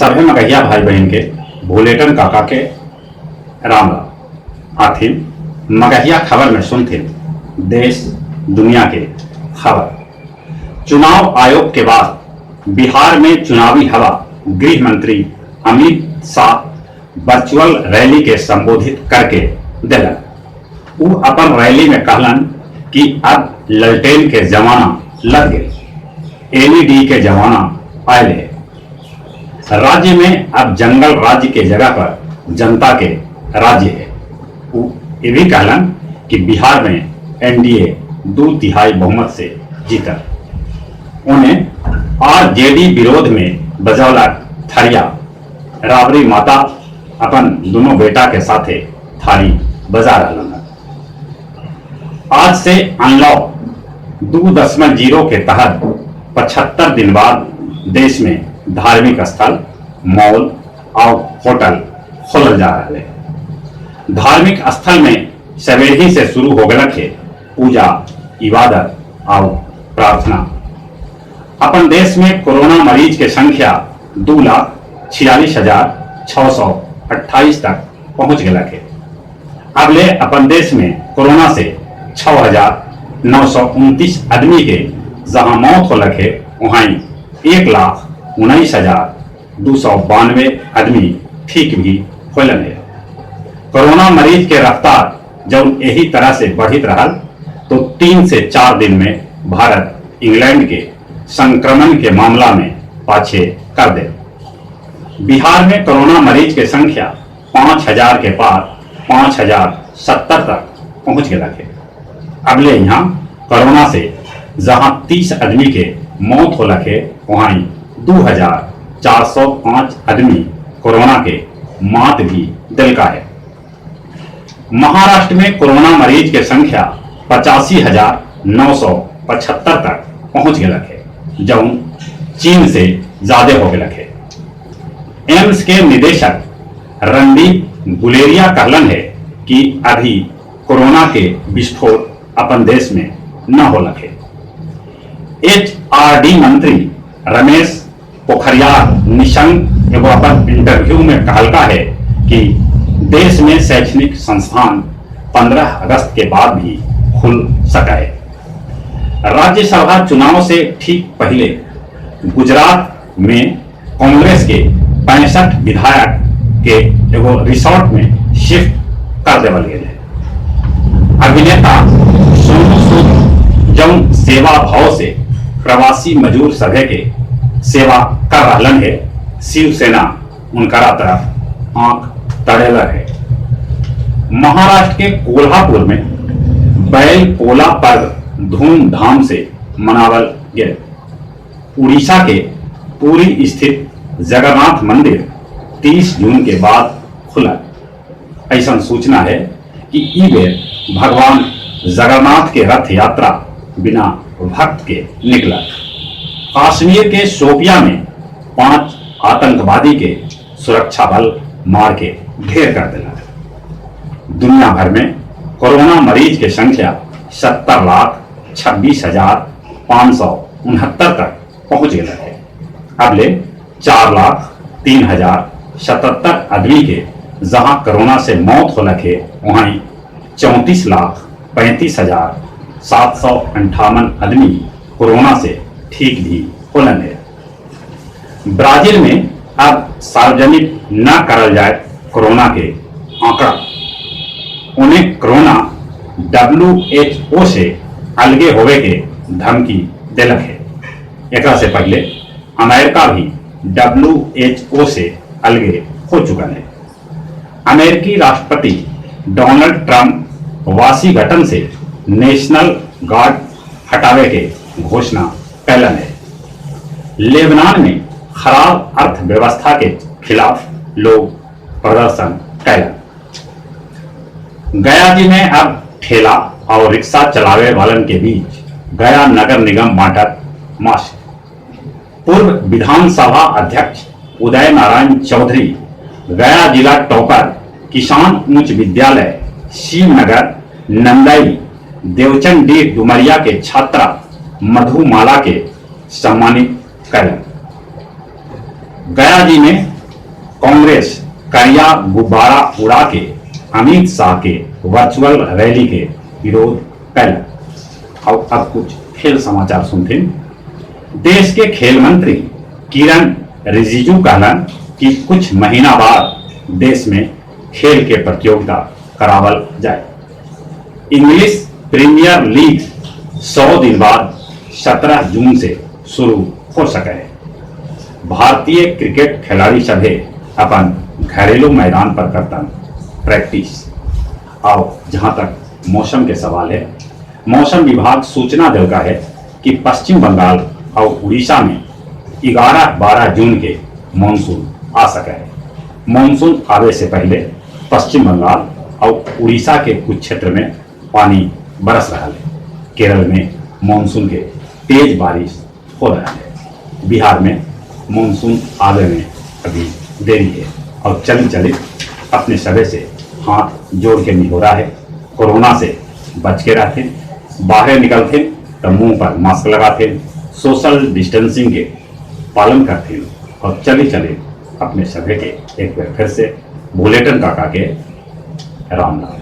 सभे मगहिया भाई बहिन के भोलेटन काका के राम राम। आथिन मगहिया खबर में सुनथिन देश दुनिया के खबर। चुनाव आयोग के बाद बिहार में चुनावी हवा गृह मंत्री अमित शाह वर्चुअल रैली के संबोधित करके देलन। उ अपन रैली में कहलन कि अब ललटेन के जमाना लग गेल, एलईडी के जमाना आयल हे। राज्य में अब जंगल राज्य के जगह पर जनता के राज्य है। उ ये भी कहलन कि बिहार में एनडीए 2/3 बहुमत से जीतल। उन्हें आरजेडी विरोध में बजौलक थरिया। राबड़ी माता अपन दोनों बेटा के साथे थाली बजा रहलन। आज से अनलॉक 2.0 के तहत 75 दिन बाद देश में धार्मिक स्थल, मॉल और होटल खोलल जा रहा है। धार्मिक स्थल में सवेरे ही से शुरू हो गलक है पूजा, इबादत और प्रार्थना। अपन देश में कोरोना मरीज के संख्या 2,46,628 तक पहुंच गलक है। अब ले अपन देश में कोरोना से 6,929 आदमी के जहां मौत होलक है, वहीं 1,19,292 आदमी ठीक भी होलन है। कोरोना मरीज के रफ्तार जब यही तरह से बढ़ित रहा तो 3 से 4 दिन में भारत इंग्लैंड के संक्रमण के मामला में पाछे कर दे। बिहार में कोरोना मरीज के संख्या 5,000 के पार 5,070 तक पहुंच गया है। अगले यहाँ कोरोना से जहां 30 आदमी के मौत हो लगे, वहीं 2,405 आदमी कोरोना के मात भी दिलका है। महाराष्ट्र में कोरोना मरीज के संख्या 85,975 तक पहुंच गया है, जौन चीन से ज्यादा हो गया है। एम्स के निदेशक रणदीप गुलेरिया कहलन है कि अभी कोरोना के विस्फोट अपन देश में न हो लगे। एचआरडी मंत्री रमेश पोखरियाल निशंक एगो अपन इंटरव्यू में कहलका है कि देश में शैक्षणिक संस्थान 15 अगस्त के बाद भी खुल सका है। राज्यसभा चुनाव से ठीक पहले गुजरात में कांग्रेस के 65 विधायक के एगो रिसोर्ट में शिफ्ट कर देवल गेल है। अभिनेता सोनू सूद जौन सेवा भाव से प्रवासी मजदूर सभे के सेवा कर रहलन है, शिवसेना उनकरा तरफ आंख तड़ेलर है। महाराष्ट्र के कोल्हापुर में बैल पोला पर्व धूमधाम से मनावल गए। उड़ीसा के पुरी स्थित जगन्नाथ मंदिर 30 जून के बाद खुला। ऐसा सूचना है कि ई बेर भगवान जगन्नाथ के रथ यात्रा बिना भक्त के निकला। कश्मीर के शोपिया में 5 आतंकवादी के सुरक्षा बल मार के ढेर कर दिला। दुनिया भर में कोरोना मरीज के संख्या 70,26,569 तक पहुंच गया है। अब ले 4,03,077 आदमी के जहां कोरोना से मौत हो लगे, वहीं 34,35,758 आदमी कोरोना से ठीक भी होलन है। ब्राजील में अब सार्वजनिक न करल जाए कोरोना के आंकड़ा। उन्हें कोरोना WHO से अलगे होवे के धमकी दिलक है। एकरा से पहले अमेरिका भी WHO से अलगे हो चुका है। अमेरिकी राष्ट्रपति डोनाल्ड ट्रंप वाशिंगटन से नेशनल गार्ड हटावे के घोषणा कैलन है। लेबनान में खराब अर्थव्यवस्था के खिलाफ लोग प्रदर्शन कैलन। गया जी में अब ठेला और रिक्शा चलावे वालन के बीच गया नगर निगम बांटत मास्क। पूर्व विधानसभा अध्यक्ष उदय नारायण चौधरी गया जिला टॉपर किसान उच्च विद्यालय शिवनगर नंदई देवचंद डी डुमरिया के छात्रा मधुमाला के सम्मानित कैलन। गया जी में कांग्रेस करिया गुब्बारा उड़ा के अमित शाह के वर्चुअल रैली के विरोध कैलक। और अब कुछ खेल समाचार सुनथिन। देश के खेल मंत्री किरण रिजिजू कहलन कि कुछ महीना बाद देश में खेल के प्रतियोगिता करावल जाए। इंग्लिश प्रीमियर लीग 100 दिन बाद 17 जून से शुरू हो सके है। भारतीय क्रिकेट खिलाड़ी सभे अपन घरेलू मैदान पर करतन प्रैक्टिस। आओ जहां तक मौसम के सवाल है, मौसम विभाग सूचना दिलका है कि पश्चिम बंगाल और उड़ीसा में 11-12 जून के मानसून आ सके है। मानसून आवे से पहले पश्चिम बंगाल और उड़ीसा के कुछ क्षेत्र में पानी बरस रहा है। केरल में मानसून के तेज बारिश हो रहा है। बिहार में मानसून आवे में अभी देरी है। और चलित चलित अपने सभे से हाथ जोड़ के निहोरा है, कोरोना से बच के रहते, बाहर निकलते तो मुंह पर मास्क लगाते, सोशल डिस्टेंसिंग के पालन करते और चले चले अपने सभे के एक बार फिर से बुलेटिन काका के राम राम।